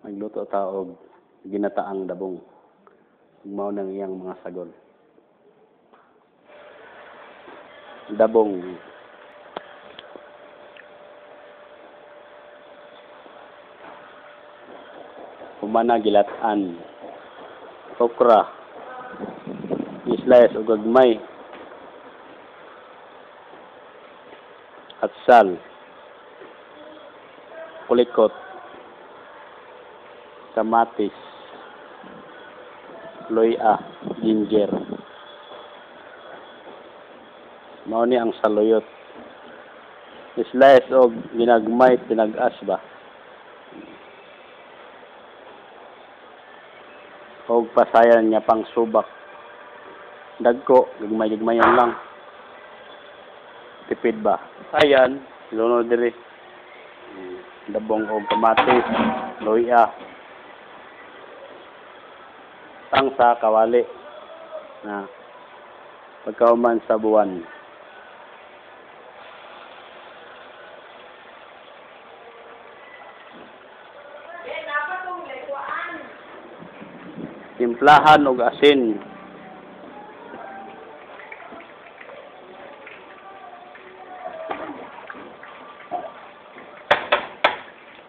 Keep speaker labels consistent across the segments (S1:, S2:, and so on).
S1: Magluto ta og ginataang dabong. Mao nang iyang mga sagol. Dabong. Humana gilat-an. Okra. I-slice og gagmay. Atsal. Kulikot. Kamatis. Luya, ginger. Mao ni ang saluyot. I-slice og ginagmay tinag-as ba. Og pasayan nga pang subak. Dagko, gagmay-gagmayon lang. Tipid ba? Ayan, lunod diri. Dabong og kamatis, luya. Tang sa kawali. Na pagkahuman sa buwan. Timplahan og asin.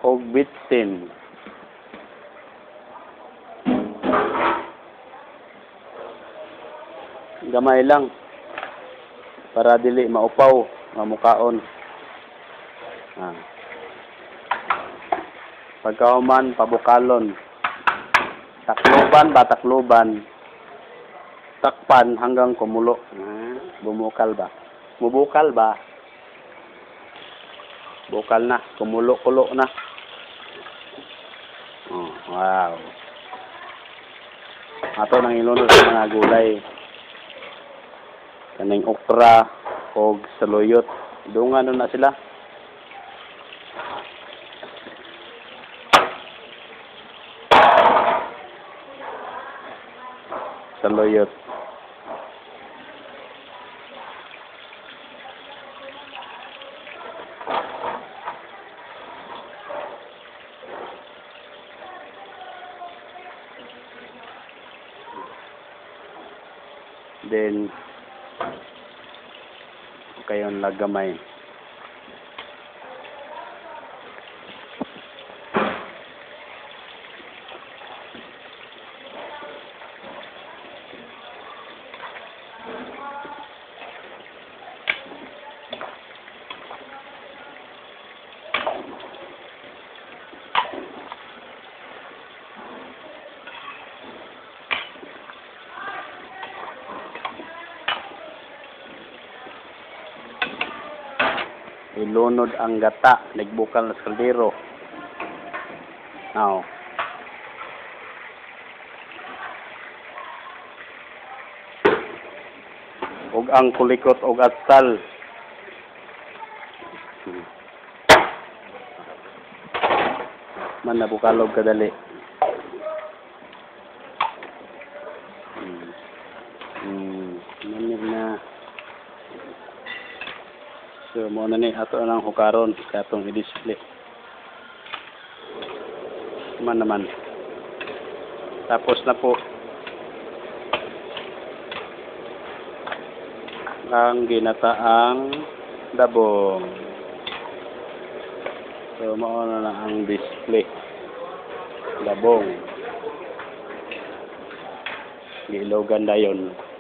S1: Og bitsin. Gamay lang para dili maupaw nga mukaon. Ah. Pagkahuman pabukalon. Takloban ba, takloban. Takpan hanggang kumulo. Ah, bumukal ba? Mubukal ba? Bukal na, kumulo-kulo na. Oh, wow. Ato nang ilunod sa mga gulay. Kaning okra og saluyot. Dungan na sila. Saluyot. Then kayon lagamay. Ilunod ang gata, nagbukal na sa kaldero. Now, og ang kulikot og atsal. Man nabukalog kadali. Na. So, mo na ni ato nang hukaron sa atong i-display. Man naman. Tapos na po ang ginataang dabong. So, mao na na ang display. Dabong. Giilogan dayon.